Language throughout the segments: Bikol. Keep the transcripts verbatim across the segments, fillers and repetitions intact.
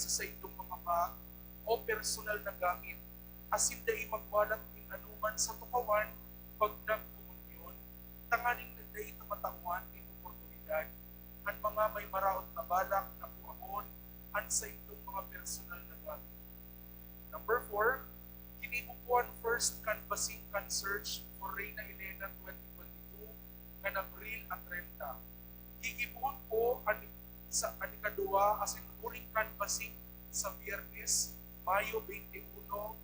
sa saindong mga bag o personal na gamit, asin dai magwalat nin anoman sa tukawan pag nagkomunyon, tanganing dai ta matawan nin oportunidad an mga may maraot na balak na kuahon an saindong mga personal na gamit. Number four, ginibo po an first canvassing can search for Reina Elena twenty twenty-two kan Abril a treinta. Gigibohon po an sa an ikaduwa asin huling canvassing sa Biyernes, Mayo twenty-one,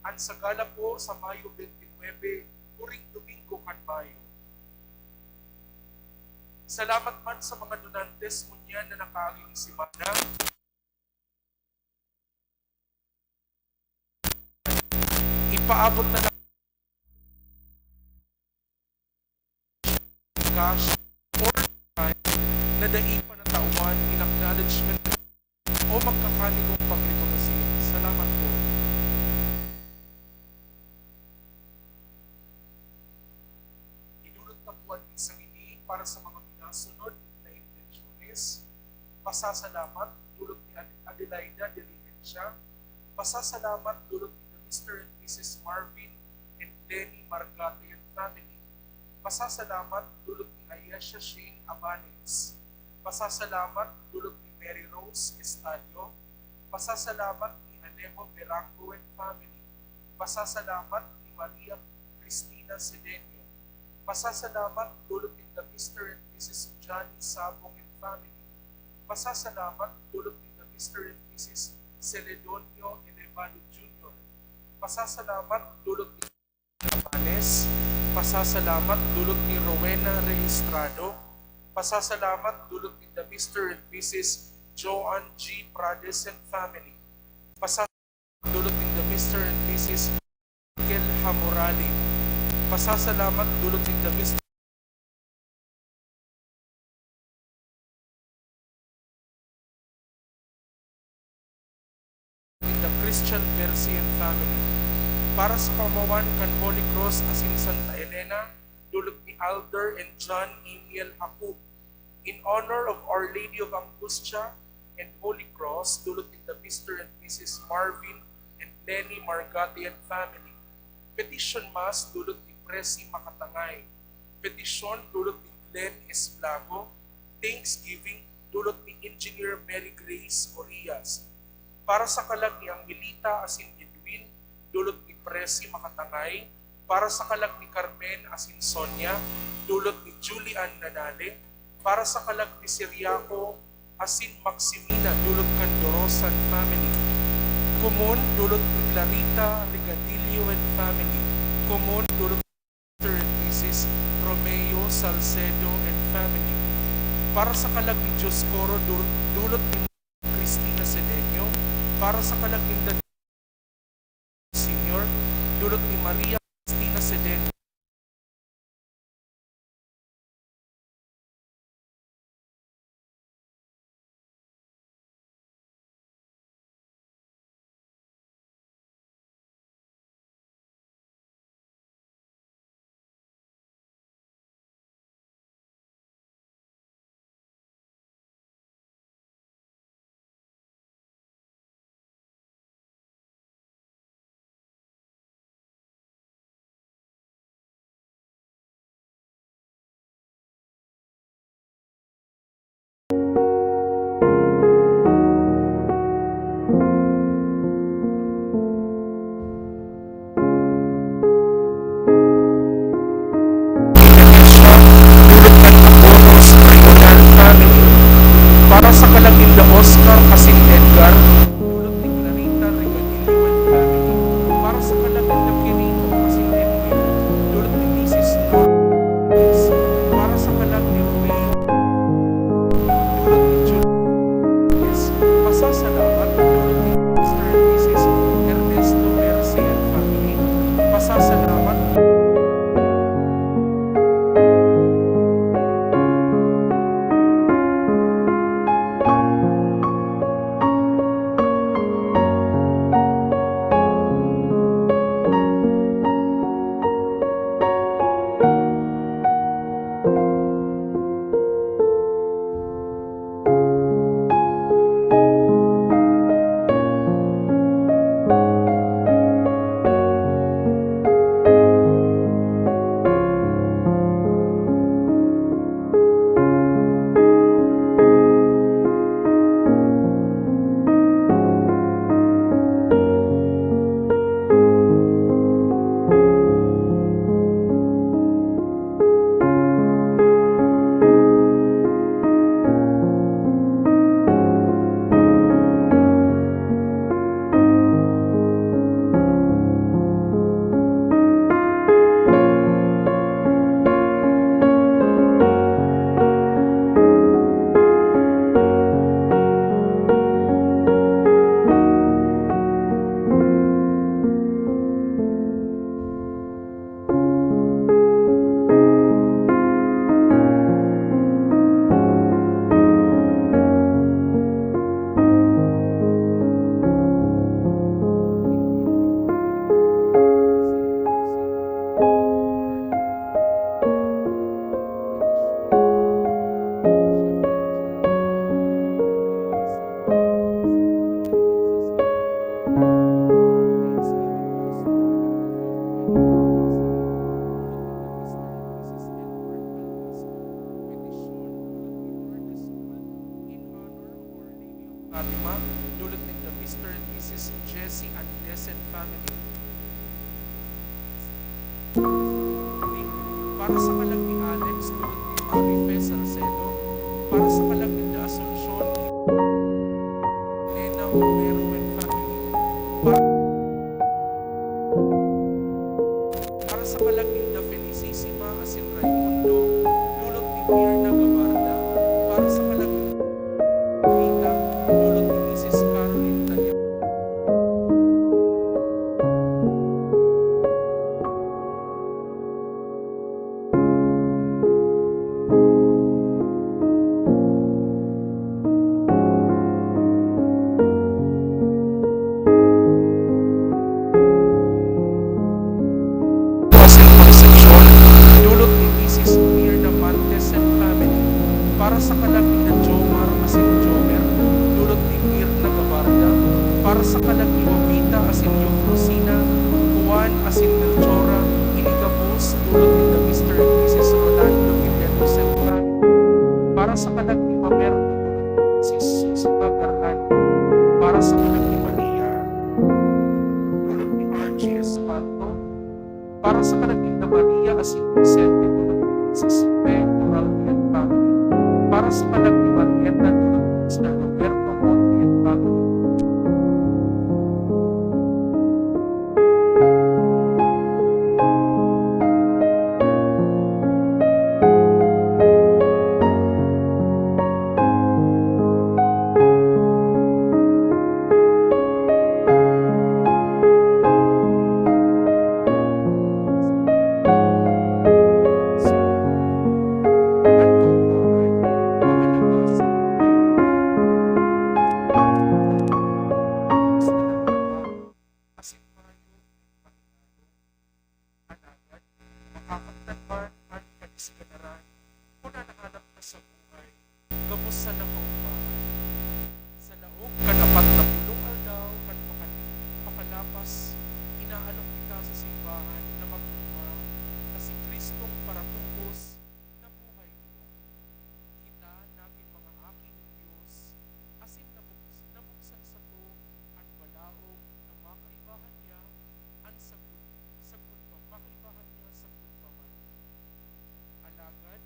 an sagala po sa Mayo twenty-nine, huring Domingo kan Mayo. Salamat man sa mga donantes ngunyan na nakaaging semana. Ipaabot na lang cash or time na dai pa natawan in acknowledgement o magkakanigong pagrekonosi. Salamat po. Idulot na po an misang ini para sa mga minasunod na intensyones. Pasasalamat, dulot ni Ad- Adelaida Diligencia. Pasasalamat, dulot ni Mister and Missus Marvin and Lenny Margate and family. Pasasalamat, dulot ni Ayesha Shane Abanes. Pasasalamat, dulot ni Mary Rose Estadio. Pasasalamat ni Alejo Veranco and family. Pasasalamat ni Maria Cristina Sedeño. Pasasalamat, dulot ni Mister and Missus Johnny Sabong and family. Pasasalamat, dulot ni Mister and Missus Celedonio Elevado Junior. Pasasalamat, dulot ni Amanes. Pasasalamat, dulot ni Rowena Registrado. Pasasalamat, dulot ni Mister and Missus Joan G Prades and family. Pasasalamat, dulot ni Mister and Missus Michael Hamorali. Pasasalamat, dulot ni Mister ni Christian Bersi and family. Para sa kamawan kan Holy Cross asin Santa Elena, dulot ni Alder and John Emiel Haku. In honor of Our Lady of Angustia and Holy Cross, dulot ni Mister and Missus Marvin and Lenny Margate and family. Petition Mass, dulot ni Presi Makatangay. Petisyon, dulot ni Glenn Esplago. Thanksgiving, dulot ni Engineer Mary Grace Orias. Para sa kalag ni Angelita asin Edwin, dulot ni Presi Makatangay. Para sa kalag ni Carmen asin Sonia, dulot ni Julian Nanale. Para sa kalag ni Siriaco asin Maximina, dulot kan Dorosan family. Komon, dulot ni Clarita Regadillo and family. Komon, dulot ni Mister and Missus Romeo Salcedo and family. Para sa kalag ni Dioscoro, dur- dulot ni Cristina Sedeño. Para sa kalag ni Dad- Senior, dulot ni Maria Cristina Sedeño. Fatima, dulot ninda Mister and Missus Jessie and Desen family. Para sa kalag ni Alex, dulot ni Marife Salcedo. Para sa kalag ninda Asuncion, Nena Romero and family. Para Para sa kalag ninda Felicissima asin Raimundo, dulot ni Mirna Gabarda. Para sa kalag ni Rita, dulot ni Misis Caroline Tanya. Asin Concepcion, dulot ni Misis Mirna Mantes and family. Para sa kalag ni Jomar asin Jomer, dulot ni Mirna Gabarda. Para sa kalag ni Wapita asin Eufrosina, Juan asin Melchora, ini gabos, dulot ninda Mister and Missus Rolando Villanusa and family. Para sa kalag ni Mamerto, si Susan Garland. Para sa kalag ni Maria, dulot ni Archie Espanto. Para sa kalag ninda Maria asin Vicente, dulot ni Missus Pe Coralde and family. Para sa kalag ni Marieta, dulot ni Mister Roberto Monte and family. Alagad, makakaptan man an kadisganaran kun an hanap na sa buhay gabos sana kaogmahan. Sa laog kan apat na pulong aldaw kan paka-, pakalapas, inaalok kita sa simbahan na mag-ogma na si Cristong paratubos nabuhay liwat. Kita nagin mga aki nin Dios, asin nabug-, nabugsan sato an balaog na makaibahan niya an sagkod, sagkod pa, makaibahan niya sagkod pa man. Alagad,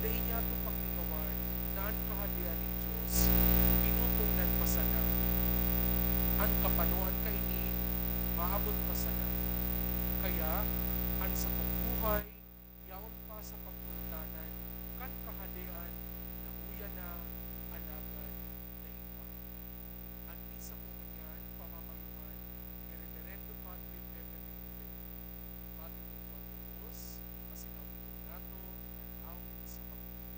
dai niyato paglingawan na an Kahadean nin Dios pinupugnan pa sana. An kapanoan kaini maabot pa sana. Kaya, an satong buhay, yaon pa sa pagmultanan kan Kahadean na uya na, alagad dai pa. An misa po ngunyan pamamayohan ni Reverendo Padre Pepe Benitez. Matikon po an gabos, asin awiton nato an awit sa pagtubod.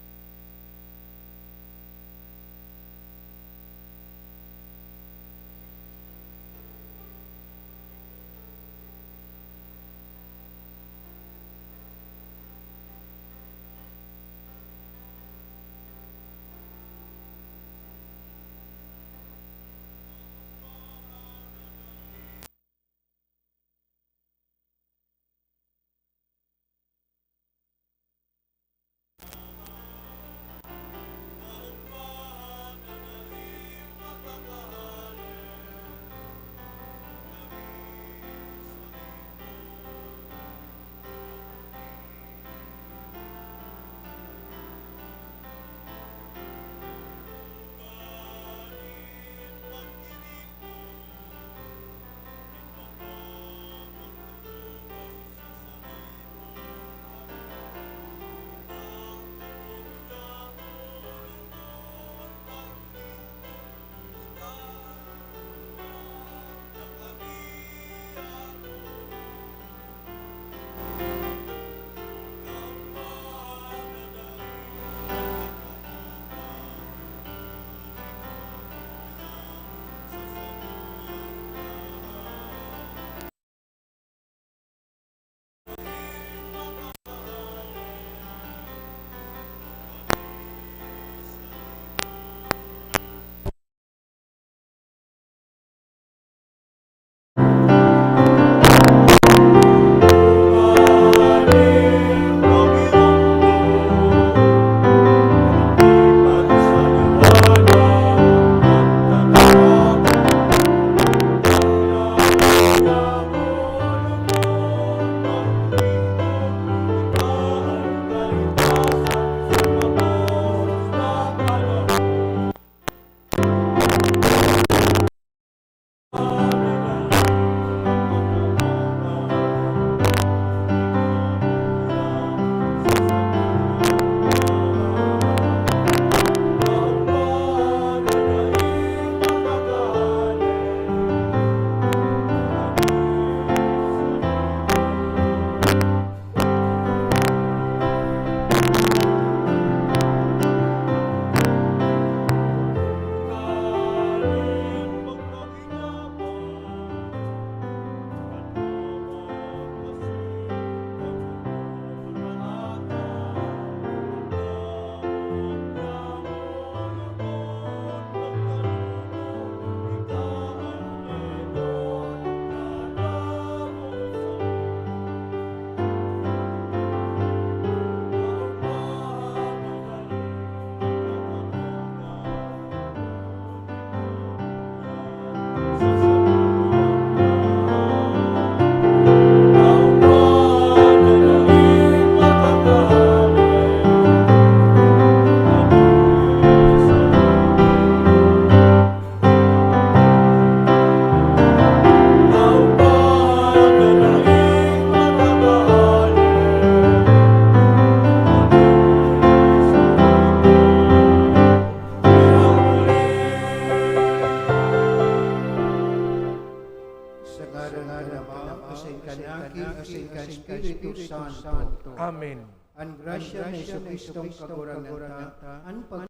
Sa ngaran kan Ama, asin kan Aki, asin kan Espiritu Santo. Amen. An grasya ni Jesu-Cristong Kagurangnan ta, an pag-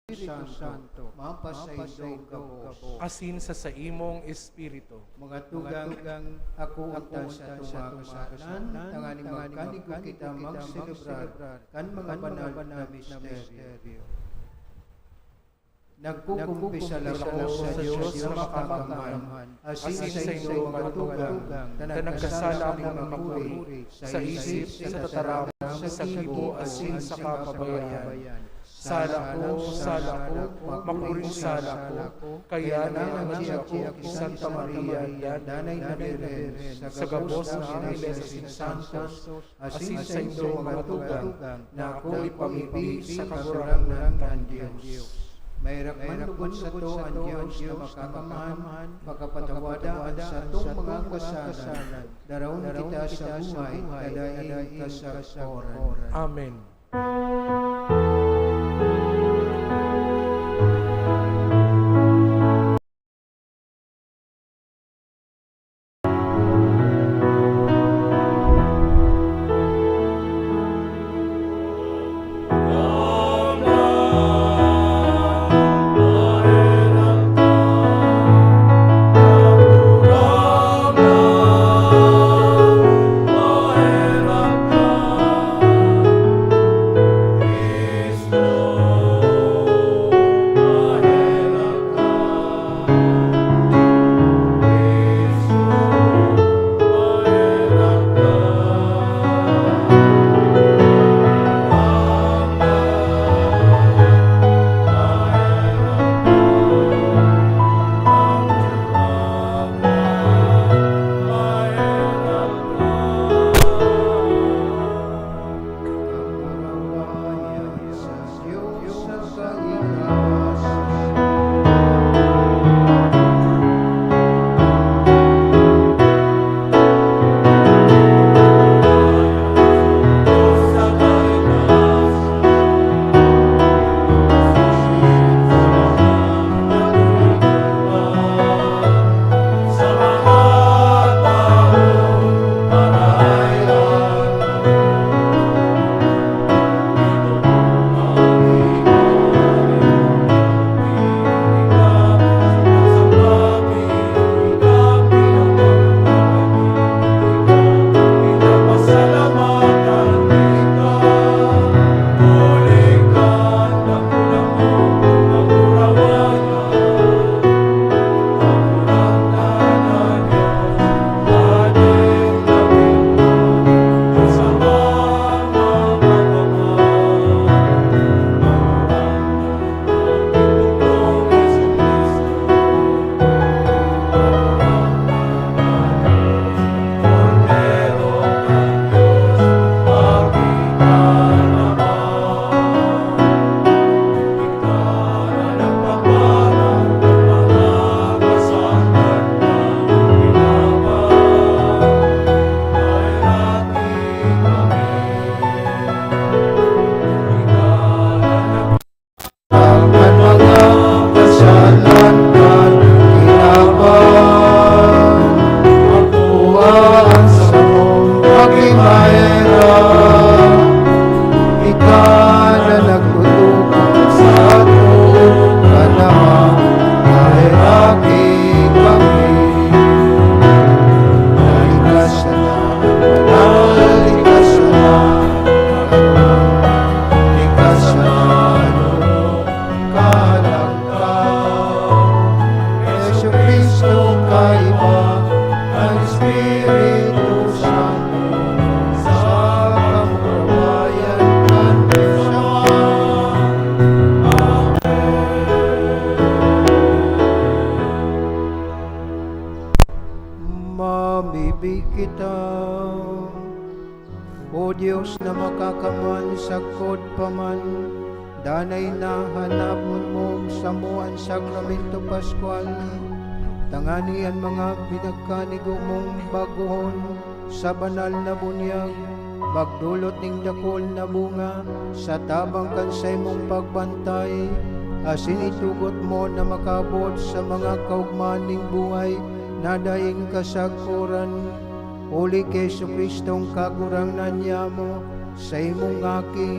Espiritu Santo, mapasaindo gabos. Asin sa saimong espiritu. Mga tugang, ako unta sa atong mga kasalanan, tanganing magkanigo kita magselebrar kan mga banal na misteryo. Nagkukumpisal ako sa Dios na makakamhan, asin sa indo mga tugang, ta nagkasala akong makuri sa isip, sa tataram, sa gibo, asin sa kapabayan. Sala ko, sala ko, makuring sala ko, kaya nangangadyo ako ki Santa Maria, Danay na Birhen, sa gabos na anghel asin santos, asin sa indo mga tugang, na ako ipamibi sa Kagurangnan kan Dios. Maherak man lugod sato an Dios na makakamhan, pakapatawada an satong mga kasalan, daraon kita sa buhay na daing kasagkoran. Amen. An mga kasalan kan kinaban, akoa an samong pakimaherak. Ika na nagtutukan sa aton kanang maheraki kami. Naligtas na, naligtas na. Ika sa ano, kalang ka. Jesu-Cristo, kaiba, an Espiritu Santo, sa kamurawayan kan Dios Ama. Amen. Mamibi kita. O Dios na makakamhan, sagkod pa man, danay na hanapon mo samo an Sakramento Pascual, tangani an mga pinagkanigo mong bagohon sa banal na bunyag magdolot nin dakul na bunga sa tabang kan saimong pagbantay. asin itugot mo na makaabot sa mga kaogmahan nin buhay na daing kasagkoran. Huli ki Jesu-Cristong Kagurangnan niamo, saimong Aki,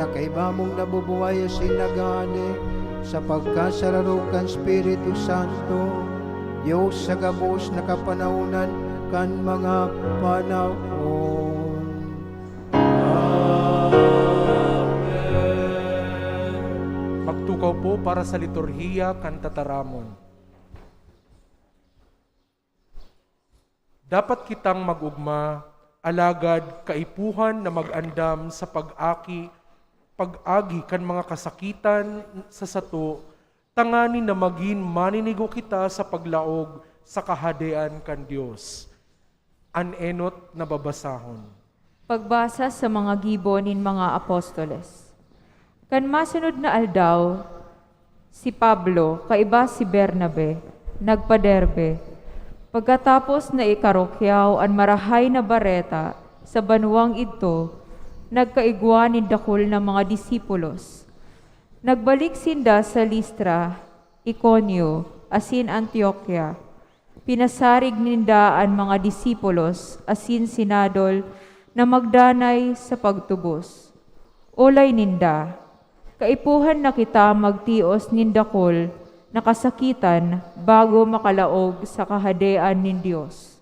na kaiba mong nabubuhay asin naghahade sa pagkasararo kan Espiritu Santo, Dios sa gabos na kapanahonan kan mga panahon. Amen. Magtukaw po para sa liturhiya kan tataramon. Dapat kitang mag-ugma, alagad kaipuhan na mag-andam sa pag-aki, pag-agi kan mga kasakitan sa sato, tanganing na magin maninigo kita sa paglaog sa Kahadean kan Dios. An enot na babasahon. Pagbasa sa mga gibo nin mga apostoles. Kan masunod na aldaw, si Pablo, kaiba si Bernabe, nagpa-Derbe. Pagkatapos na ikarukyaw an Marahay na Bareta sa banwang idto, nagkaigwa nin dakul na mga disipulos. Nagbalik sinda sa Listra, Iconio, asin Antioquia. Pinasarig ninda an mga disipulos asin sinadol na magdanay sa pagtubos. Olay ninda, kaipuhan na kita magtios nin dakul na kasakitan bago makalaog sa Kahadean nin Dios.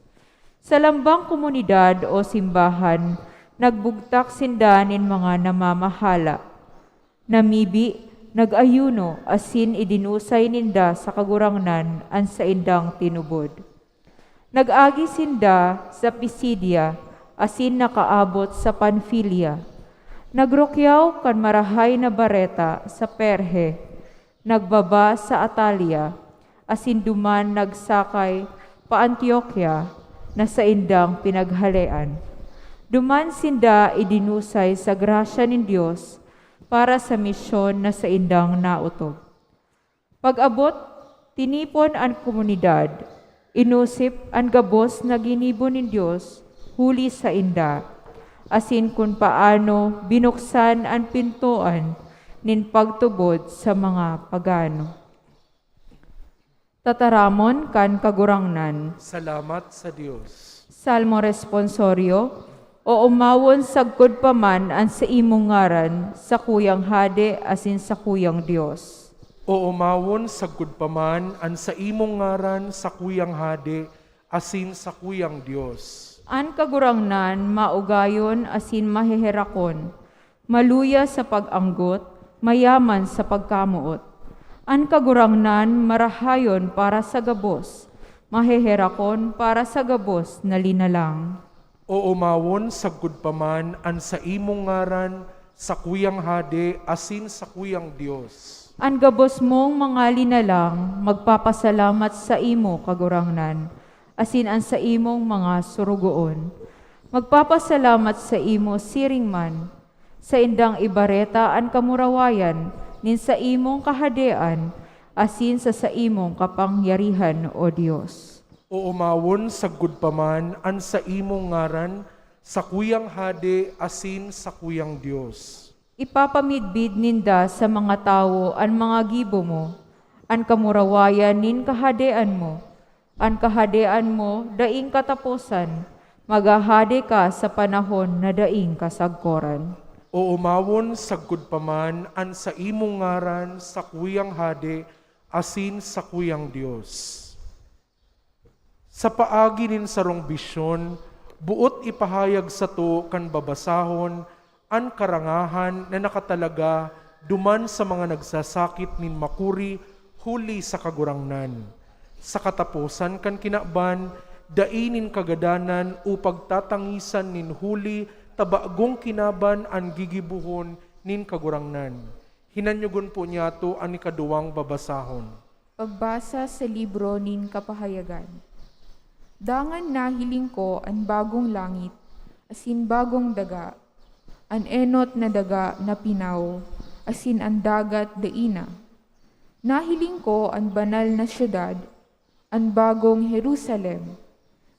Sa lambang komunidad o simbahan, nagbugtak sinda nin mga namamahala. Namibi, nag-ayuno, asin idinusay ninda sa Kagurangnan an saindang tinubod. Nag-agi sinda sa Pisidia asin nakaabot sa Panfilia. Nagrukyaw kan Marahay na Bareta sa Perge, nagbaba sa Atalia, asin duman nagsakay pa Antioquia na saindang pinaghalean. Duman sinda idinusay sa grasya nin Dios para sa misyon na saindang naotob. Pag-abot, tinipon an komunidad, inosip an gabos na ginibo nin Dios huli sainda, asin kun paano binuksan an pintoan nin pagtubod sa mga pagano. Tataramon kan Kagurangnan. Salamat sa Dios. Salmo Responsorio. Oomawon sagkod pa man an saimong ngaran, sakuyang Hade asin sakuyang Dios. Oomawon sagkod pa man an saimong ngaran, sakuyang Hade asin sakuyang Dios. An Kagurangnan maugayon asin maheherakon, maluya sa pag-anggot, mayaman sa pagkamoot. An Kagurangnan marahayon para sa gabos, maheherakon para sa gabos na linalang. Oomawon sagkod pa man an saimong ngaran, sakuyang Hade asin sakuyang Dios. An gabos mong mga linalang magpapasalamat saimo, Kagurangnan, asin an saimong mga sorogoon magpapasalamat saimo siring man. Saindang ibareta an kamurawayan nin saimong Kahadean asin sa saimong kapangyarihan, O Dios. Oomawon sagkod pa man an saimong ngaran, sakuyang Hade asin sakuyang Dios. Ipapamidbid ninda sa mga tawo an mga gibo mo, an kamurawayan nin kahadean mo. An kahadean mo daing kataposan, maghahade ka sa panahon na daing kasagkoran. Oomawon sagkod pa man an saimong ngaran, sakuyang Hade asin sakuyang Dios. Sa paagi nin sarong bisyon, boot ipahayag sato kan babasahon an karangahan na nakatalaga duman sa mga nagsasakit nin makuri huli sa Kagurangnan. Sa kataposan kan kinaban, dai nin kagadanan o pagtatangisan nin huli ta bagong kinaban an gigibohon nin Kagurangnan. Hinanyogon po niyato an ikaduwang babasahon. Pagbasa sa libro nin Kapahayagan. Dangan nahiling ko an bagong langit asin bagong daga. An enot na daga napinaw, asin an dagat dai na. Nahiling ko an banal na syudad, an bagong Jerusalem,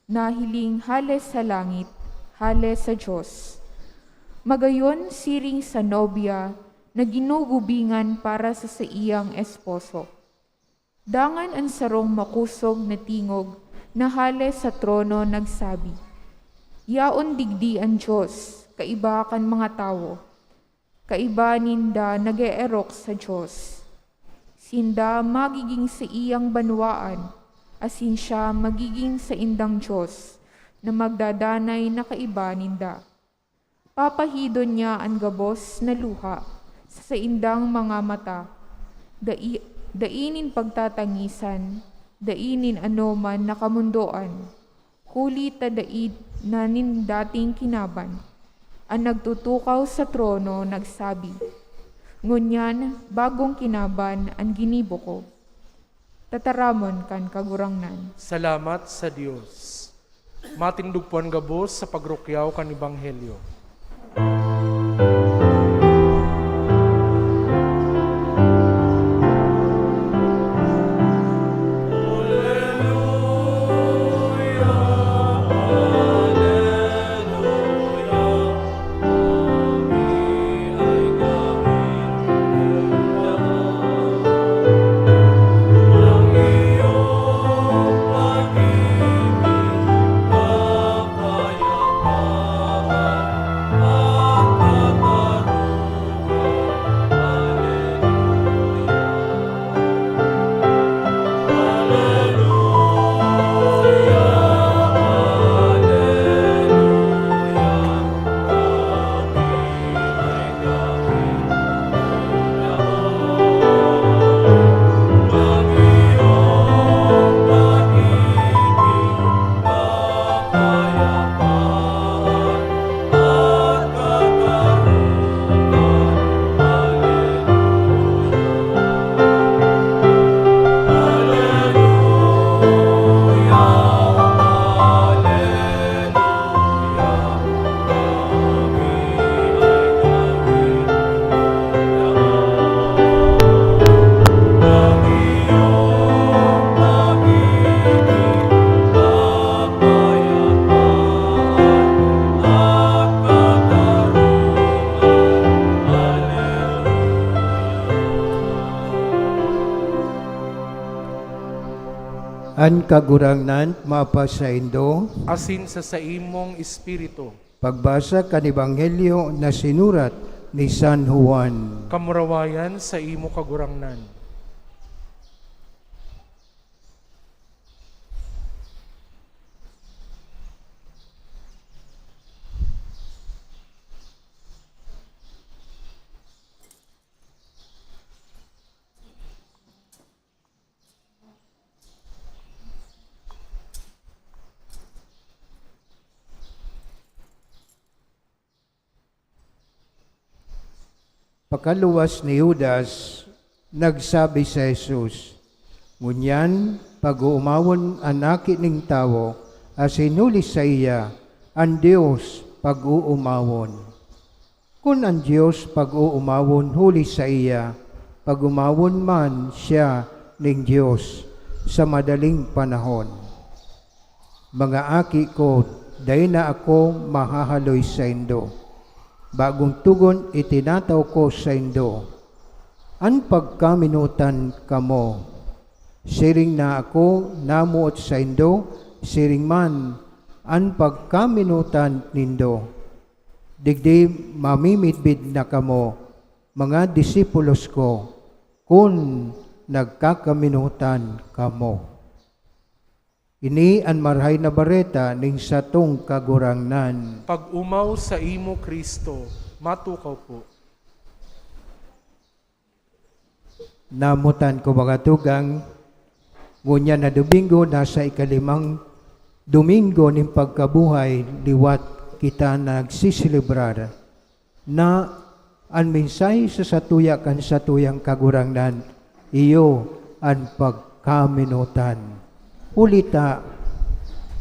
nahiling hale sa langit, hale sa Dios. Magayon siring sa nobya na ginugubingan para sa saiyang esposo. Dangan an sarong makosog na tingog na hale sa trono nagsabi, "Yaon digdi an Dios, kaiba kan mga tawo. Kaiba ninda nag-eerok sa Dios. Sinda magigin saiyang banwaan, asin siya magigin saindang Dios na magdadanay na kaiba ninda." Papahidon niya an gabos na luha sa saindang mga mata. Dai, dai nin pagtatangisan, dai nin anoman na kamondoan, huli ta dai na nin dating kinaban. An nagtutukaw sa trono nagsabi, "Ngunyan, bagong kinaban an ginibo ko." Tataramon kan Kagurangnan. Salamat sa Dios. Matindog po an gabos sa pagrukyaw kan Ebanghelyo. An Kagurangnan mapasaindo. Asin sa saimong espiritu. Pagbasa kan Ebanghelyo na sinurat ni San Juan. Kamurawayan sa imo, Kagurangnan. Pakaluwas ni Judas, nagsabi si Jesus, "Ngunyan, pag-oomawon an Aki nin Tawo, asin huli saiya, an Dios pag-oomawon." Kun an Dios pag-oomawon huli saiya, pag-omawon man siya nin Dios sa madaling panahon. Mga aki ko, dai na ako mahahaloy saindo. Bagong togon itinataw ko saindo, an pagkaminotan kamo. Siring na ako namoot saindo, siring man an pagkaminotan nindo. Digdi mamimidbid na kamo, mga disipulos ko, kun nagkakaminotan kamo. Ini an Marahay na Bareta nin satong Kagurangnan. Pag-omaw saimo, Cristo. Matukaw po. Namotan ko, mga tugang, ngunyan na Domingo, nasa ikalimang Domingo nin pagkabuhay, liwat kita nagseselebrar na an mensahe sa satuya kan satuyang Kagurangnan, iyo an pagkamenotan. Huli ta,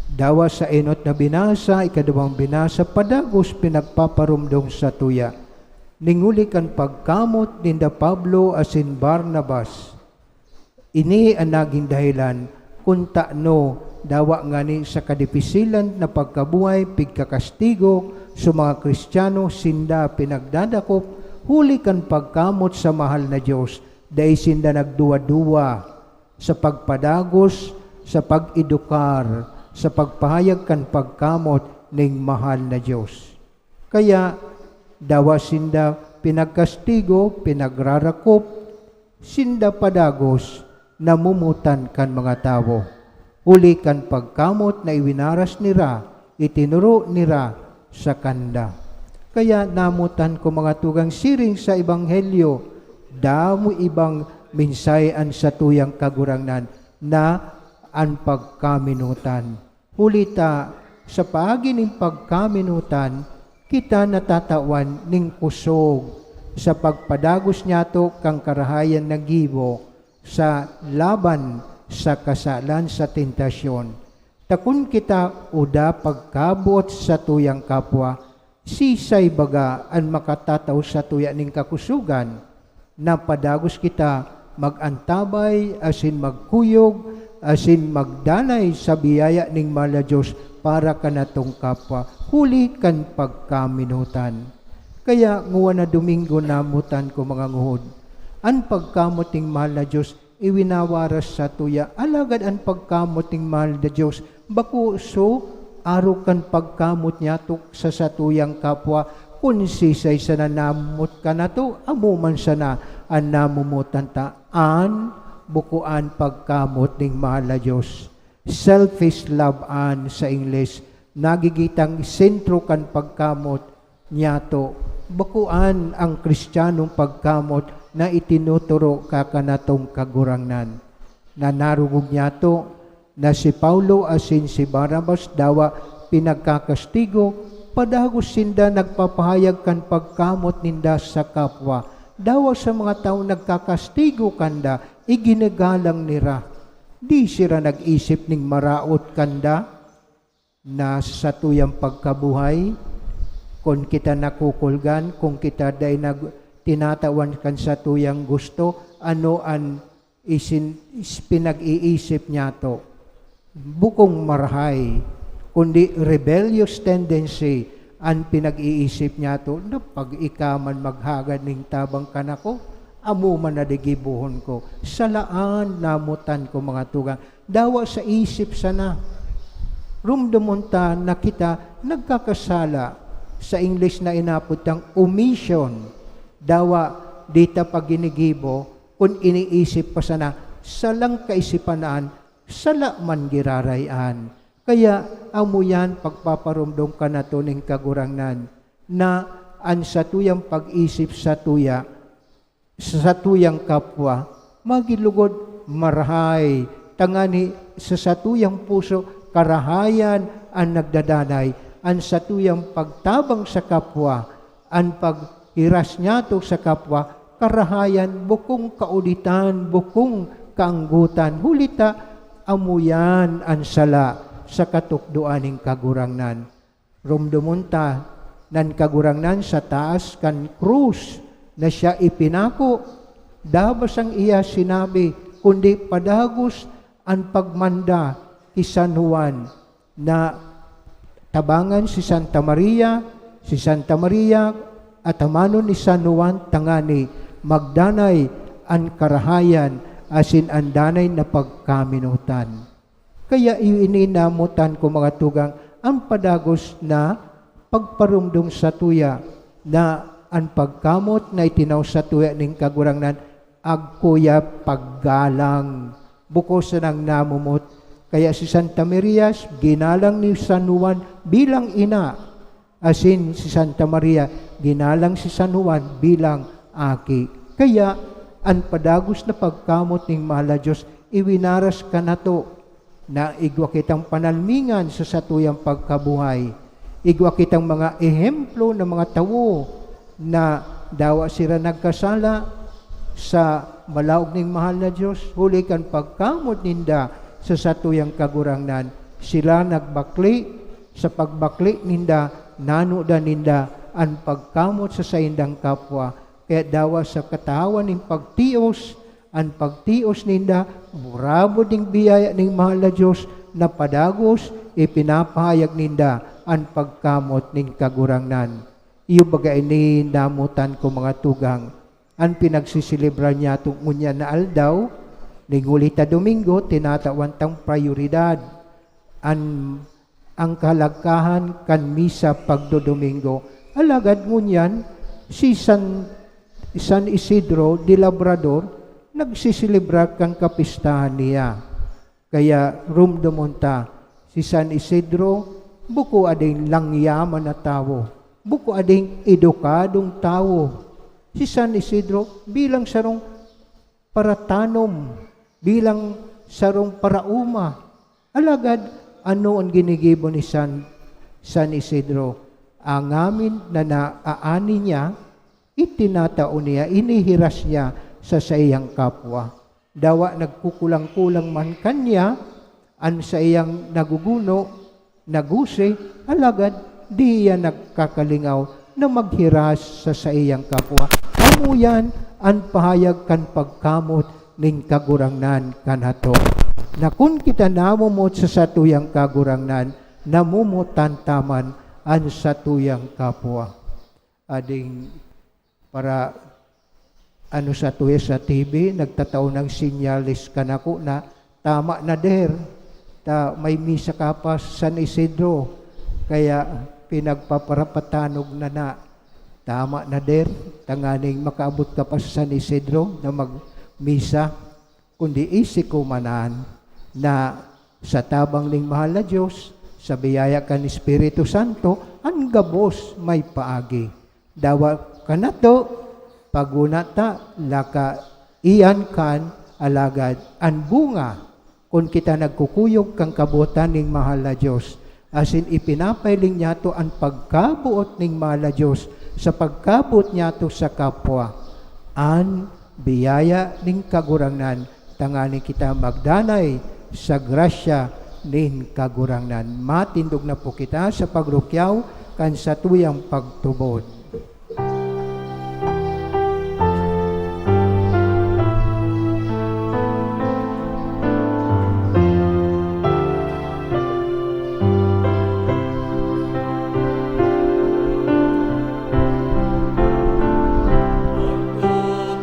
dawa sa enot na binasa, ikaduwang binasa, padagos pinagpaparomdom satuya nin huli kan pagkamot ninda Pablo asin Barnabas. Ini an nagin dahelan kun tano dawa ngani sa kadipisilan na pagkabuhay pigkakastigo sa mga Cristiano, sinda pinagdadakop Huli kan pagkamot sa mahal na Dios, dai sinda nagduwa-duwa sa pagpadagos, sa pag-edukar, sa pagpahayag kan pagkamot ning mahal na Dios. Kaya, dawa sinda pinagkastigo, pinagrarakop, sinda padagos, namumutan kan mga tawo. Huli kan pagkamot na iwinaras nira, itinuro nira sa kanda. Kaya namutan ko, mga tugang, siring sa Ebanghelyo, damo ibang mensahe an satuyang Kagurangnan na an pagkaminutan. Huli ta, sa paagi nin pagkaminutan, kita natatawan nin kusog sa pagpadagos niyato kan karahayan na gibo sa laban sa kasalan, sa tentasyon. Ta kun kita oda pagkabuot sa tuyang kapwa, sisay baga an makatatao sa tuya nin kakusogan? Napadagos kita mag-antabay asin magkuyog asin magdanay sa biyaya nin mahal na Dios para kanatong kapwa, huli kan pagkaminutan. Kaya ngua na Domingo namutan ko, mga nguhod, an pagkamot nin mahal na Dios iwinawaras sa tuya, alagad an pagkamot nin mahal na Dios bako so arog kan pagkamot niyato sa satuyang kapwa. Kun sisay sana namumot kanato, amo man sana an namumotan ta, an buko an pagkamot nin mahal na Dios. Selfish love an sa Ingles, nagigitang sentro kan pagkamot niyato. Bako an ang Kristiyanong pagkamot na itinuturo ka kanatong Kagurangnan. Na narugog niyato na si Paulo asin si Barnabas dawa pinagkakastigo, padagos sinda nagpapahayag kan pagkamot ninda sa kapwa. Dawa sa mga tawo nagkakastigo kanda, iginagalang nira. Di sira nag-isip ning maraot kanda na sa satuyang pagkabuhay, kun kita nakukulgan, kun kita dai nag-, tinatawan kan satuyang gusto, ano an isin-, is-, pinag-iisip niyato? Bukong marahay, kundi rebellious tendency an pinag-iisip niyato, na pag ika man maghagad nin tabang kanako, amo man na di gibohon ko. Salaan namutan ko, mga tugang. Dawa sa isip sana. Rumdomon ta na kita nagkakasala. Sa English na inapod tang omission. Dawa di ta pa ginigibo, kun iniisip pa sana, salang kaisipan an, sala man giraray an. Kaya amo yan pagpaparumdom kanato nin Kagurangnan, na an satuyang pag-isip satuya, sa satuyang kapwa, magin lugod marahay, tangani sa satuyang puso, karahayan an nagdadanay, an satuyang pagtabang sa kapwa, an paghiras niyato sa kapwa, karahayan, bukong kauditan, bukong kaanggotan. Huli ta, amo yan an sala sa katukdoan nin Kagurangnan. Rumdomon ta, nan Kagurangnan sa taas kan krus na siya ipinako, dabas an iya sinabi, kundi padagos an pagmanda ki San Juan, na tabangan si Santa Maria, si Santa Maria atamanon ni San Juan tangani magdanay an karahayan asin an danay na pagkaminutan. Kaya iyo ini namotan ko, mga tugang, an padagos na pagparumdom satuya na an pagkamot na itinao satuya nin Kagurangnan, agko ya paggalang. Bako sanang namumot. Kaya si Santa Maria, ginalang ni San Juan bilang ina, asin si Santa Maria, ginalang si San Juan bilang aki. Kaya, an padagos na pagkamot nin mahal na Dios, iwinaras kanato na igwa kitang panalmingan sa satuyang pagkabuhay. Igwa kitang mga ehemplo na mga tawo na dawa sira nagkasala sa malaog nin mahal na Dios, huli kan pagkamot ninda sa satuyang Kagurangnan. Sila nagbakle, sa pagbakle ninda, nanudan ninda an pagkamot sa saindang kapwa. Kaya dawa sa katawan nin pagtios, an pagtios ninda, burabod nin biyaya nin mahal na Dios na padagos ipinapahayag ninda an pagkamot nin Kagurangnan. Iyo baga ini namotan ko, mga tugang, an pinagseselebrar niyato ngunyan na aldaw, ning huli ta Domingo, tinatawan tang prayoridad an, ang kahalagahan kan misa pagdodomingo. Alagad ngunyan, si San, San Isidro de Labrador nagseselebrar kan kapistahan niya. Kaya rumdomon ta, si San Isidro, buko ading langyaman na tawo, buko ading edukadong tawo. Si San Isidro bilang sarong paratanom, bilang sarong paraoma. Alagad ano an ginigibo ni San, San Isidro? Ang ngamin na naaani niya, itinatao niya, inihiras niya sa saiyang kapwa. Dawa nagkukulang-kulang man kanya an saiyang naguguno, nagusi, alagad di iyan nagkakalingaw na maghiras sa saiyang kapwa. Amo yan an pahayag kan pagkamot nin Kagurangnan kan hatod, na kun kita namumot sa satuyang Kagurangnan, namumot ta man an satuyang kapwa. Ading para ano satuya sa T V, nagtatao ng senyales kanako na, "Tama na, der, ta may misa ka pa sa San Isidro, kaya pinagpaparapatanog na na. Tama na, der, tanganing makaabot ka pa sa San Isidro na magmisa." Kundi isi ko manan na sa tabang ning mahal na Dios, sa biyaya kan Espiritu Santo, an gabos may paagi. Dawa kanato, paguna ta, laka iyan kan alagad an bunga, kun kita nagkukuyog kan kabotan ning mahal na Dios, asin ipinapahiling niyato an pagkaboot ning mahal na Dios sa pagkaboot niyato sa kapwa. An biyaya nin Kagurangnan, tanganing kita magdanay sa grasya nin Kagurangnan. Matindog na po kita sa pagrukyaw kan satuyang pagtubod.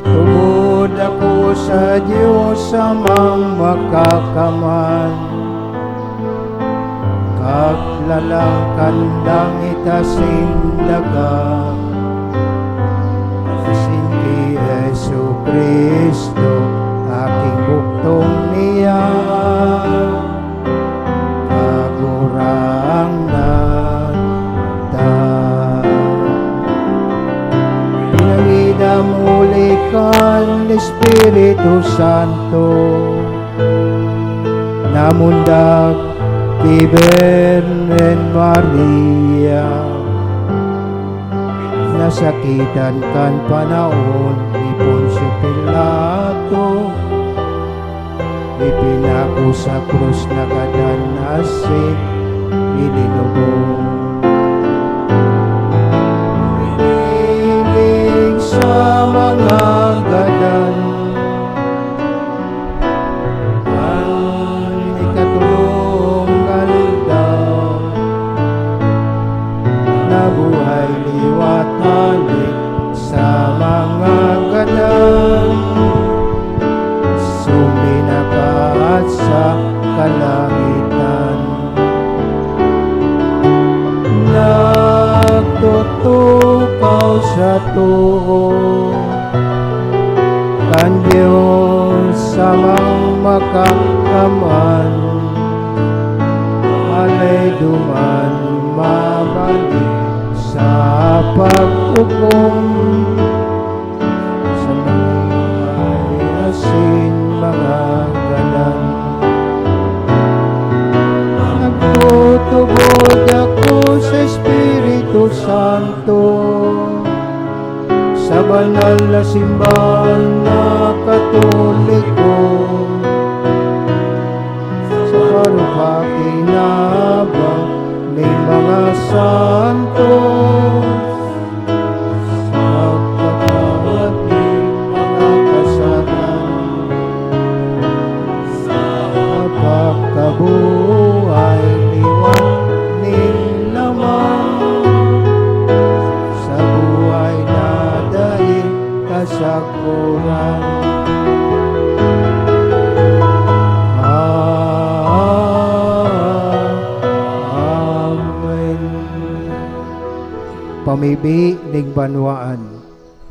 Tubod ako sa Dios Amang Makakamay, Kaglalang kan langit asin daga, asin ki Jesu-Cristo, aking bugtong niya, Kagurangnan ta. Pinangidam huli kan Espiritu Santo, namundag ki Birhen Maria, nasakitan kan panahon ni Poncio Pilato, ipinako sa krus, nagadan asin ilinubong. Hiniling sa mga gadan, kan ikatolong aldaw, nabuhay liwat hale sa mga gadan, suminakat sa kalangitan. Nagtutukaw sa too kan Dios Amang Makakamay, alay duman mabalik sa paghukom sa mga buhay asin mga gadan. Nagtutubod ako sa Espiritu Santo, sa banal na simbahan na Katoliko, sa parupakinabang nin mga santos, sa pagpatawad nin mga kasalanan, sa pagkabuhay liwat nin laman, sa pamibi ning banwaan.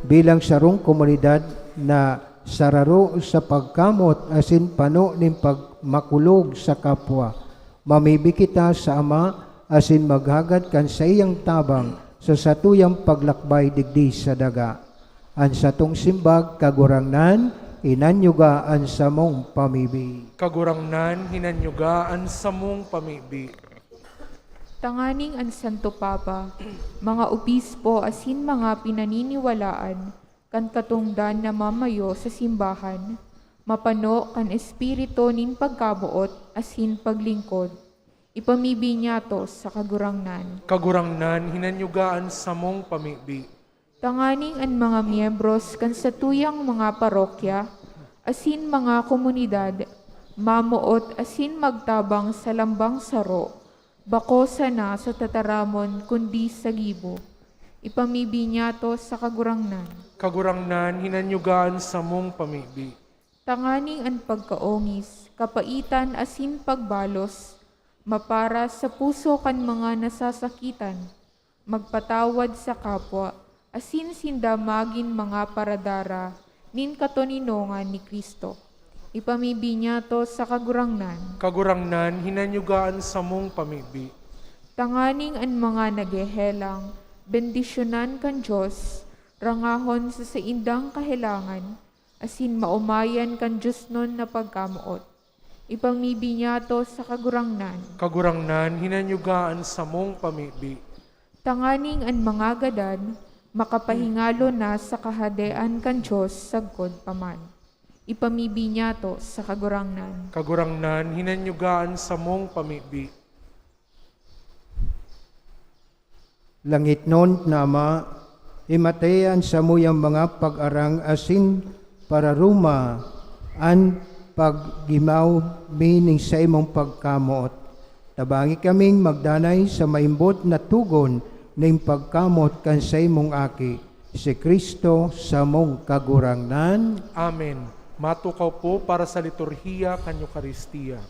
Bilang sarong komunidad na sararo sa pagkamot asin pano nin pagmakulog sa kapwa, mamibi kita sa Ama asin maghagad kan saiyang tabang sa satuyang paglakbay digdi sa daga. An satong simbag, Kagurangnan, hinanyuga an samong pamibi. Kagurangnan, hinanyuga an samong pamibi. Tanganing an Santo Papa, mga obispo asin mga pinaniniwalaan kan katongdan na mamayo sa simbahan, mapano kan espiritu nin pagkaboot asin paglingkod. Ipamibi niyato sa Kagurangnan. Kagurangnan, hinanyuga an samong pamibi. Tanganing an mga miyembros kan satuyang mga parokya asin mga komunidad mamoot asin magtabang sa lambang saro, bako sana sa tataramon kundi sa gibo. Ipamibi niyato sa Kagurangnan. Kagurangnan, hinanyuga an samong pamibi. Tanganing an pagkaongis, kapaitan asin pagbalos mapara sa puso kan mga nasasakitan, magpatawad sa kapwa, asin sinda magin mga paradara nin katoninongan ni Cristo. Ipamibi niyato sa Kagurangnan. Kagurangnan, hinanyuga an samong pamibi. Tanganing an mga naghehelang, bendisyonan kan Dios, rangahon sa saindang kahelangan, asin maomayan kan diosnon na pagkamoot. Ipamibi niyato sa Kagurangnan. Kagurangnan, hinanyuga an samong pamibi. Tanganing an mga gadan makapahingalo na sa Kahadean kan Dios sagkod pa man. Ipamibi niyato sa Kagurangnan. Kagurangnan, hinanyuga an samong pamibi. Langitnon na Ama, himati an samuyang mga pag-arang asin pararuma an paggimaw mi ning saimong pagkamoot. Tabangi kaming magdanay sa maimbot na togon ning pagkamoot kan saimong Aki, si Cristo, samong Kagurangnan. Amen. Matukaw po para sa liturhiya kan Eukaristia.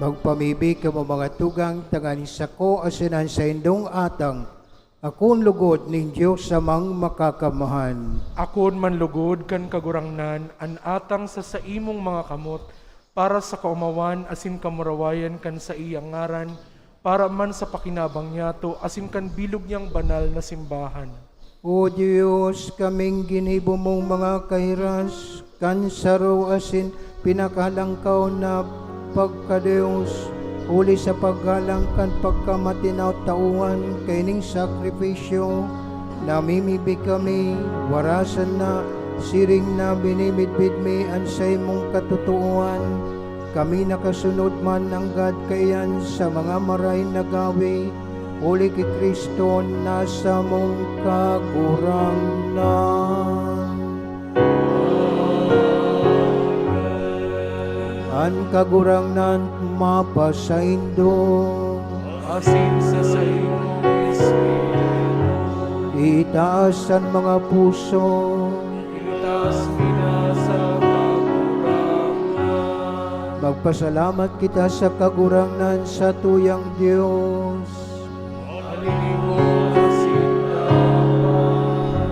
Magpamibi kamo, mga tugang, tanganing sako asin an saindong atang akoon lugod nin Dios Amang Makakamhan. Akoon man lugod kan Kagurangnan an atang sa saimong mga kamot, para sa kaomawan asin kamurawayan kan saiyang ngaran, para man sa pakinabang niyato asin kan bilog niyang banal na simbahan. O Dios, kaming ginibo mong mga kahiras, kan saro asin pinakalangkaw na pagka-Dios, huli sa paggalang kan pagkamatinaw-tawohan kaining sakripisyo, namimibi kami, warasan na, siring na binimidbid mi an saimong katotoohan, kami nakasunod man nanggad kaiyan sa mga marahay na gawe, huli ki Cristo na samong Kagurangnan. An Kagurangnan mapasaindo. Asin sa saimong espiritu. Itaas an mga puso. Itaas mi na sa Kagurangnan. Magpasalamat kita sa Kagurangnan, satuyang Dios. Malinigo asin dapat.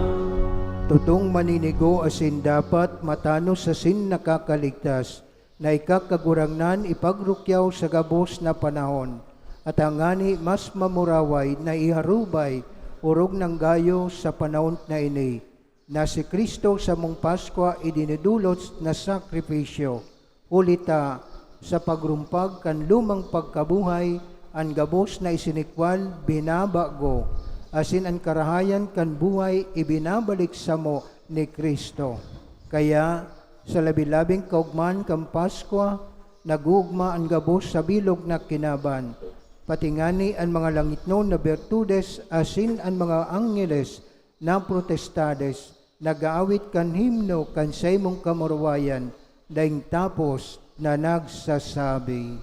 Totong malinigo asin dapat, matanos asin nakakaligtas, na ika, Kagurangnan, ipagrukyaw sa gabos na panahon, at tangani mas mamuraway na iharubay orog nang gayo sa panahon na ini, na si Cristo samong Paskwa idinidolot na sakripisyo. Huli ta, sa pagrumpag kan lumang pagkabuhay, an gabos na isinikwal binabago, asin an karahayan kan buhay ibinabalik samo ni Cristo. Kaya, sa labi-labing kaogmahan kan Paskwa, nag-oogma an gabos sa bilog na kinaban, pati ngani an mga langitnon na bertudes asin an mga angheles na protestades, nag-aawit kan himno kan saimong kamurawayan, daing tapos na nagsasabi,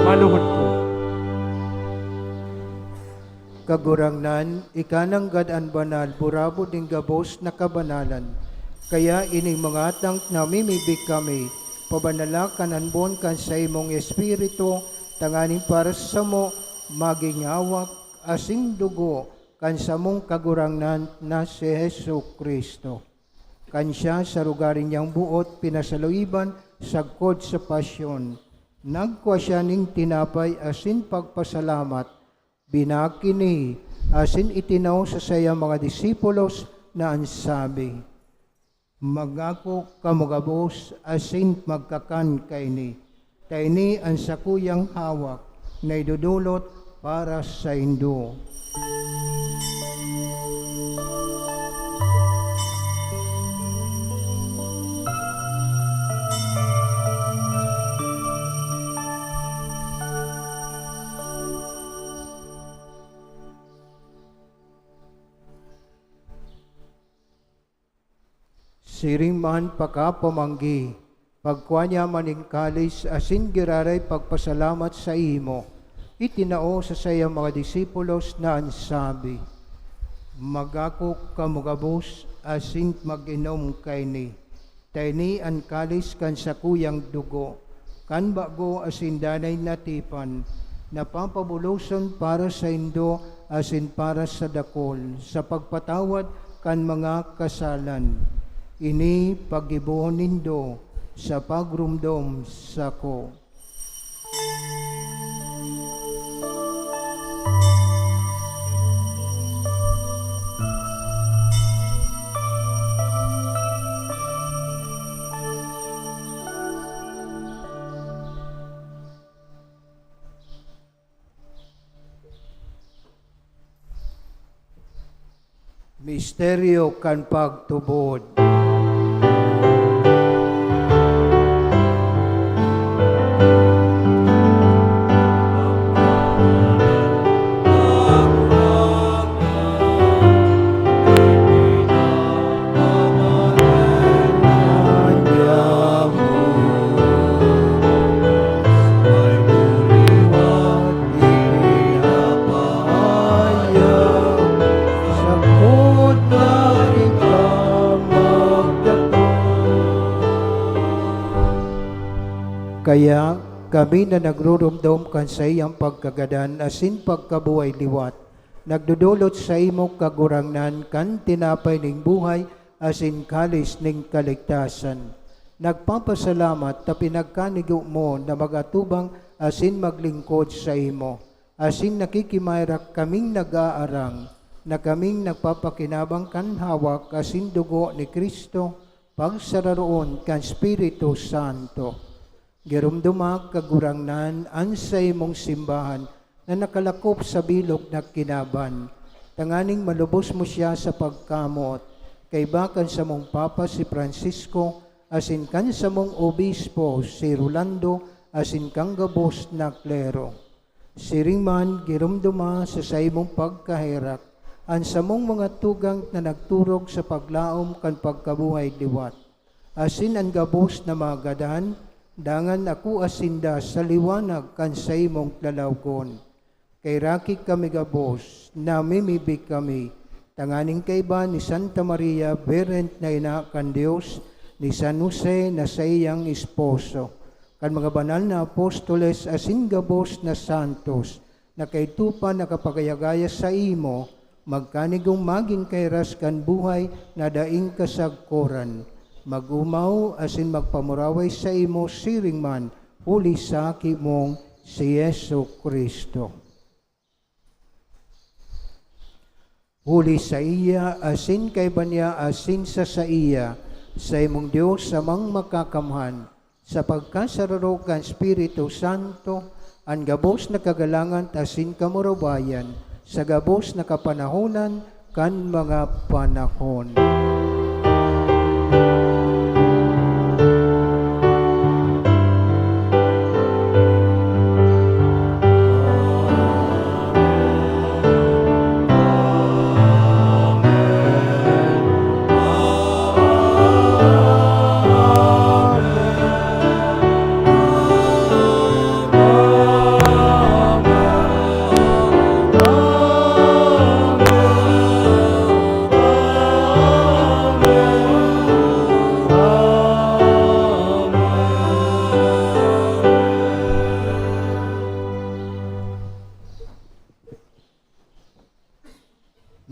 Maluhod po. Kagurangnan, ika nanggad an banal, burabod nin gabos na kabanalan. Kaya ining mga atang namimibi kami, pabanala kan anbon kan saimong Espiritu, tanganing para samo magin hawak asin dugo kan samong Kagurangnan na si Jesu-Cristo. Kan siya sa lugaring niyang boot pinasaluiban sagkod sa pasyon, nagkua siya nin tinapay asin pagpasalamat, binakini asin itinao sa saiyang mga disipulos na an sabi, "Magako kamo gabos asin magkakan kaini, ta ini an sakuyang hawak na idodolot para saindo." Siring man pakapamanggi, Pagkua niya man nin kalis asin giraray pagpasalamat saimo, itinao sa saiyang mga disipulos na an sabi, "Mag-ako kamo gabos asin mag-inom kaini. Ta ini an kalis kan sakuyang dugo, kan bago asin danay na tipan, na papabuloson para saindo asin para sa dakul, sa pagpatawad kan mga kasalan. Ini paggibohon nindo sa pagromdom sako." Misteryo kan pagtubod. Ipinapahayag, sakot na ika magdatong. Kaya, kami na nagruromdom kan saiyang pagkagadan asin pagkabuhay liwat, nagdodolot saimo, Kagurangnan, kan tinapay nin buhay asin kalis nin kaligtasan. Nagpapasalamat ta pinagkanigo mo na mag-atubang asin maglingkod saimo. Asin nakikimaherak kaming nag-aarang na kaming nagpapakinabang kan hawak asin dugo ni Cristo, pagsararoon kan Espiritu Santo. Giromdoma, Kagurangnan, an saimong simbahan na nakalakop sa bilog na kinaban, tanganing malubos mo siya sa pagkamoot, kaiba kan samong Papa si Francisco, asin kan samong Obispo si Rolando, asin kan gabos na klero. Siring man, giromdoma sa saimong pagkaherak an samong mga tugang na nagturog sa paglaom kan pagkabuhay liwat, asin an gabos na mga gadan, dangan akua sinda sa liwanag kan saimong lalawgon. Kaheraki kami gabos, namimibi kami, tanganing kaiba ni Santa Maria, Birhen na Ina kan Dios, ni San Jose na saiyang esposo, kan mga banal na apostoles asin gabos na santos, na kaidto pa nakapagayagaya saimo, magkanigong magin kairas kan buhay na daing kasagkoran. Mag-omaw asin magpamuraway saimo siring man, huli sa aki mong si Jesu-Cristo. Huli saiya, asin kaiba niya, asin sa saiya, saimong Dios, Amang Makakamhan, sa pagkasararo kan Espiritu Santo, an gabos na kagalangan asin kamurawayan, sa gabos na kapanahonan kan mga panahon.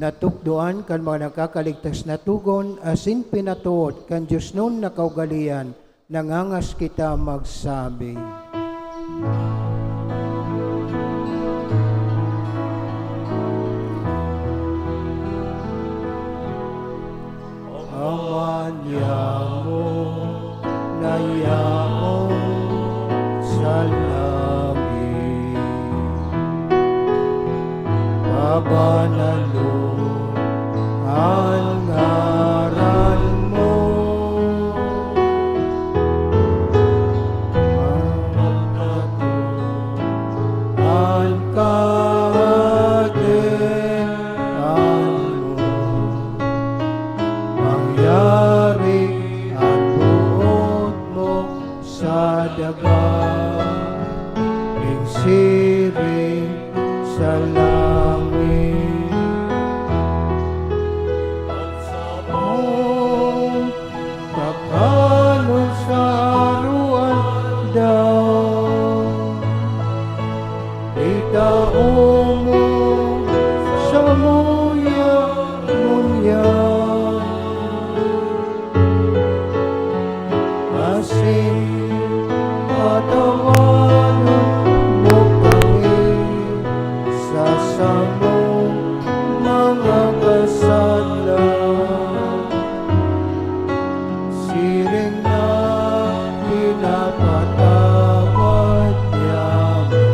Natukdoan kan mga nakakaligtas na togon asin pinatood kan diosnon na kaugalean, nangangas kita magsabi, Ama niamo na yaon sa langit, pabanalon an ngaran mo. Magkatoo an Kahadean mo. Mangyari an boot mo daga, ning siring sa langit. At samong kakanon sa aroaldaw, itao mo samuya ngunyan. Asin patawanon mo kami sa samong mga kasalan, siring na pinapatawad niamo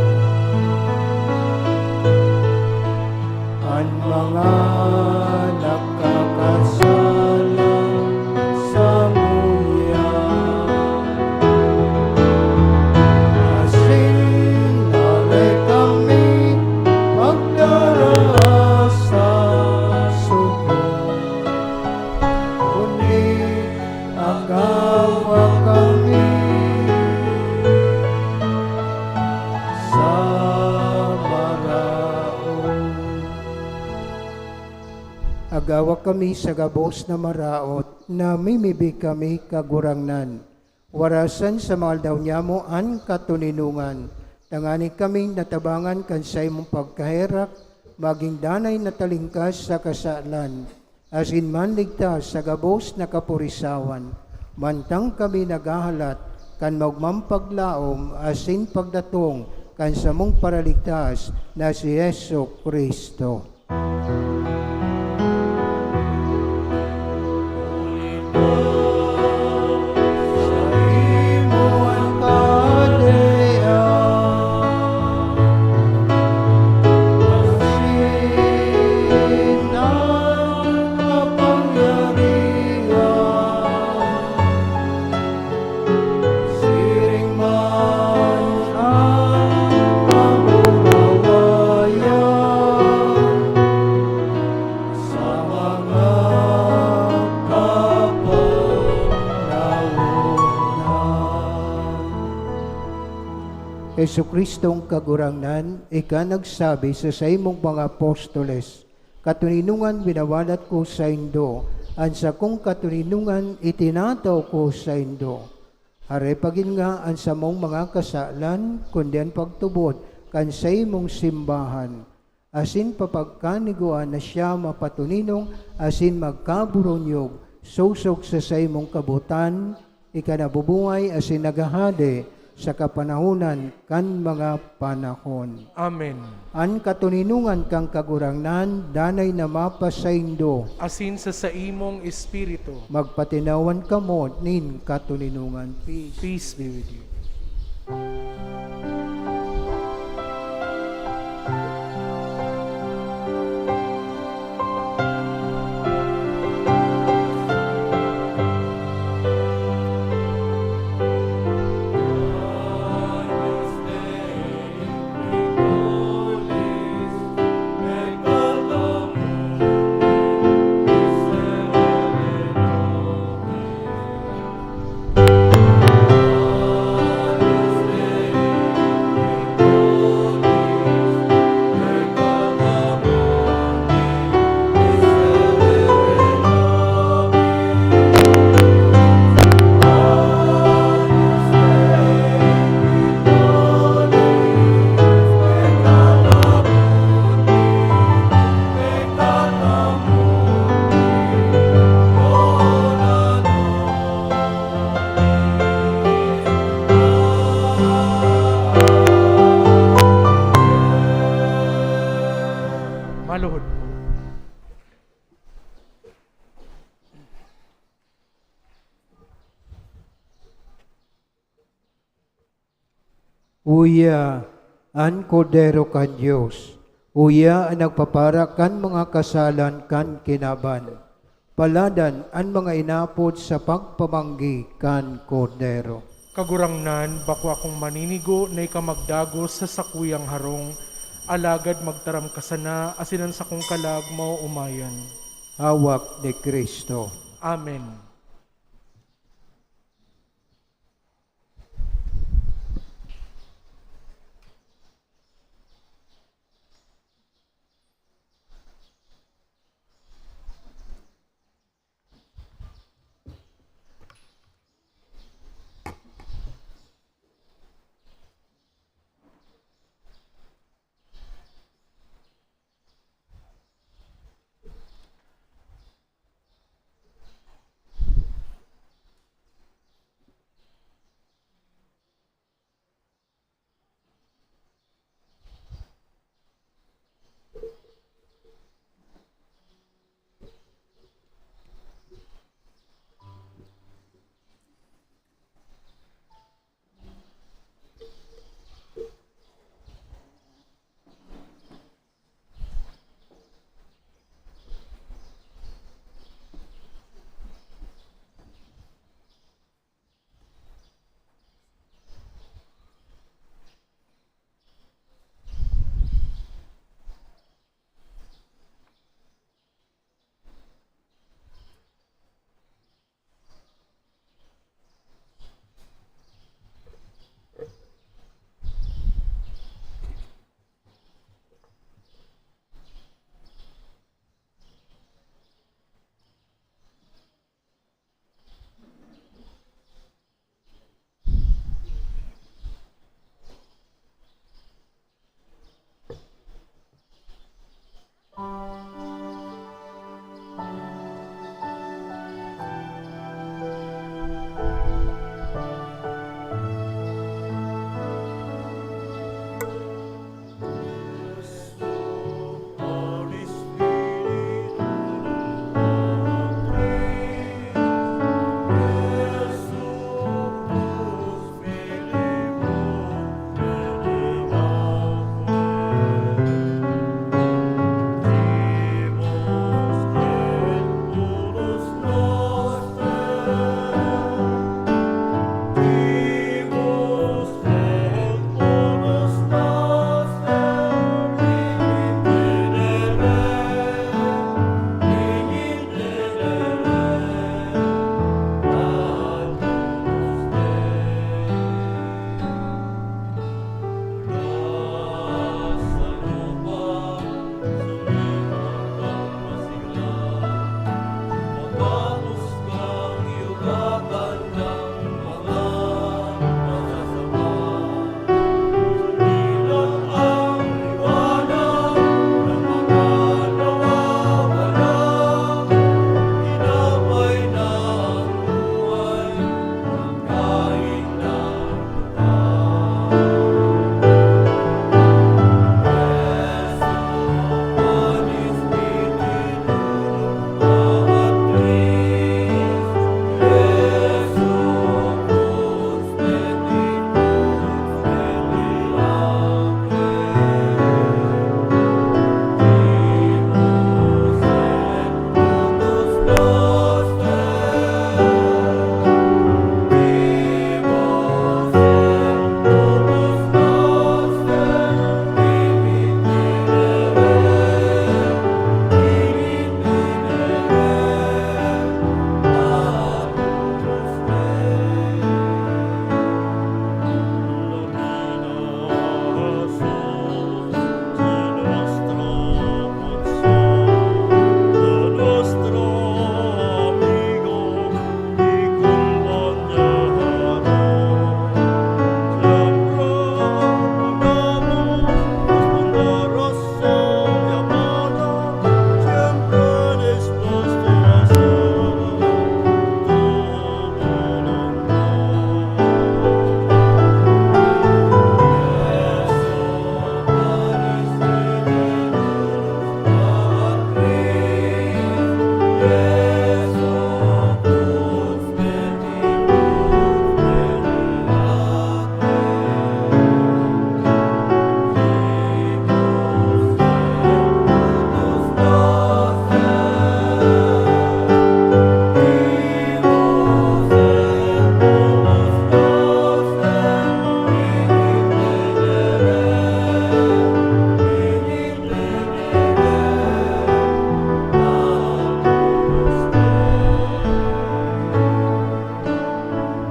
an mga nagkakasala samuya. Asin dai kami pagdara sa sugo, kundi agawa kami sa maraot. Agawa kami sa gabos na maraot, namimibi kami, Kagurangnan. Warasan sa mga aldaw niamo an katoninongan, tanganing kaming natabangan kan saimong pagkaherak, magin danay na talingkas sa kasalan, asin manligtas sa gabos na kapurisawan, mantang kami naghahalat kan maogmang paglaom asin pagdatong kan samong Paraligtas na si Jesu-Cristo. Siring man an kamurawayan sa mga kapanahonan. Jesu-Cristong Kagurangnan, ika nagsabi sa saimong mga apostoles, "Katoninongan winawalat ko saindo, an sakong katoninongan itinatao ko saindo." Hare pa gin nga an samong mga kasalan, kundi an pagtubod kan saimong simbahan, asin papagkanigua na siya mapatoninong asin magkaboronyog sosog sa saimong kabotan, ika na bubuhay asin naghahade sa kapanahonan kan mga panahon. Amen. An katoninongan kan Kagurangnan danay na mapasaindo. Asin sa saimong espiritu. Magpatinawan kamo nin katoninongan. Peace. Peace be with you. Maluhod po. Uya an Kordero kan Dios, uya an nagpapara kan mga kasalan kan kinaban. Paladan an mga inapod sa pagpamanggi kan Kordero. Kagurangnan, bako akong maninigo na ika magdagos sa sakuyang harong, alagad magtaram ka sana asin an sakong kalag maoomayan. Hawak ni Cristo. Amen.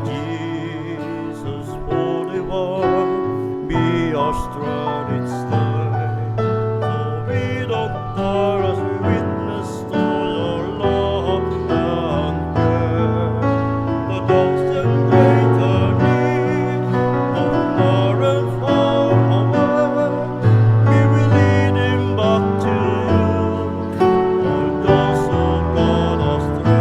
Jesus, Holy One, be our strength each day. So we don't tire as we witness to your love and care. For those in greater need, both near and far away, we will lead him back to you. For those who got astray.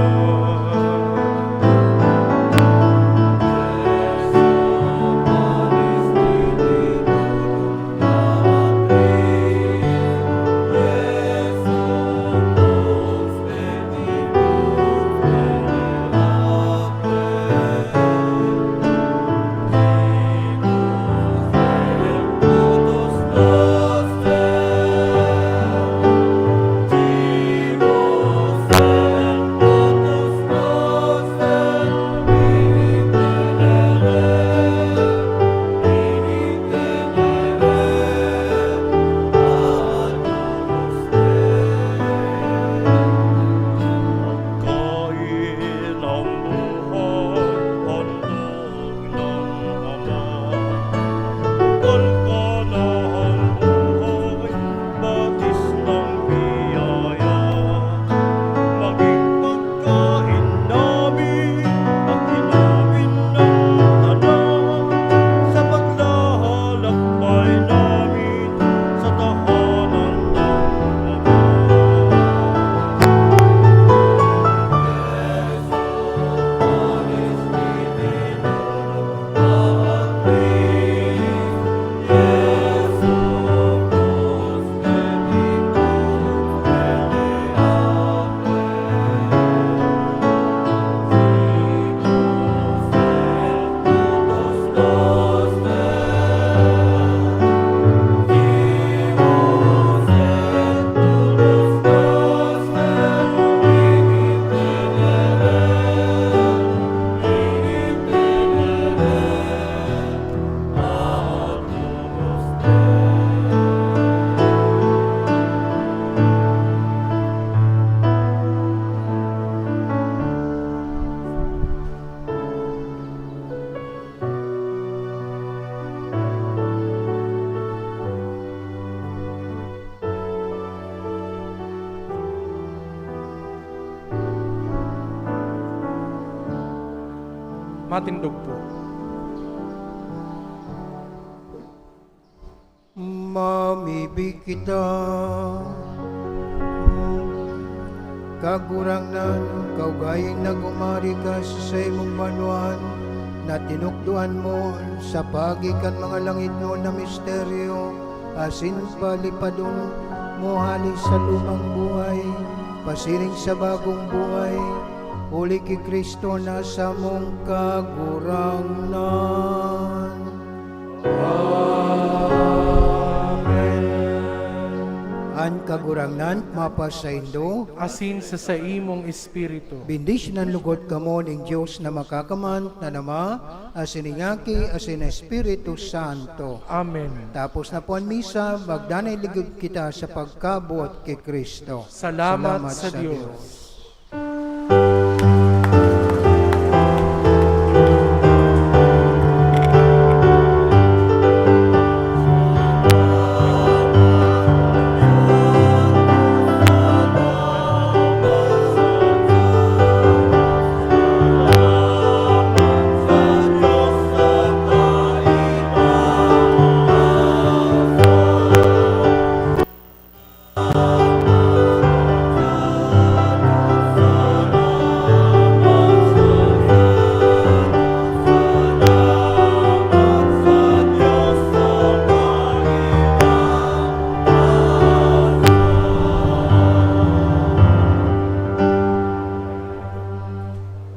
Matindog po. Mamibi kita. Kagurangnan, kaugaling na gumari ka sa saimong banwaan, na tinukdoan mo sa pagi kan mga langitnon na misteryo, asin palipadon mo hali sa lumang buhay, pasiring sa bagong buhay, huli ki Cristo na samong Kagurangnan. Amen. An Kagurangnan mapasaindo. Asin sa saimong espiritu. Bendisyonan lugod kamo nin Dios na Makakamhan, na Ama, asin nin Aki, asin nin Espiritu Santo. Amen. Tapos na po an misa, magdanay lugod kita sa pagkabuot ki Cristo. Salamat sa Dios.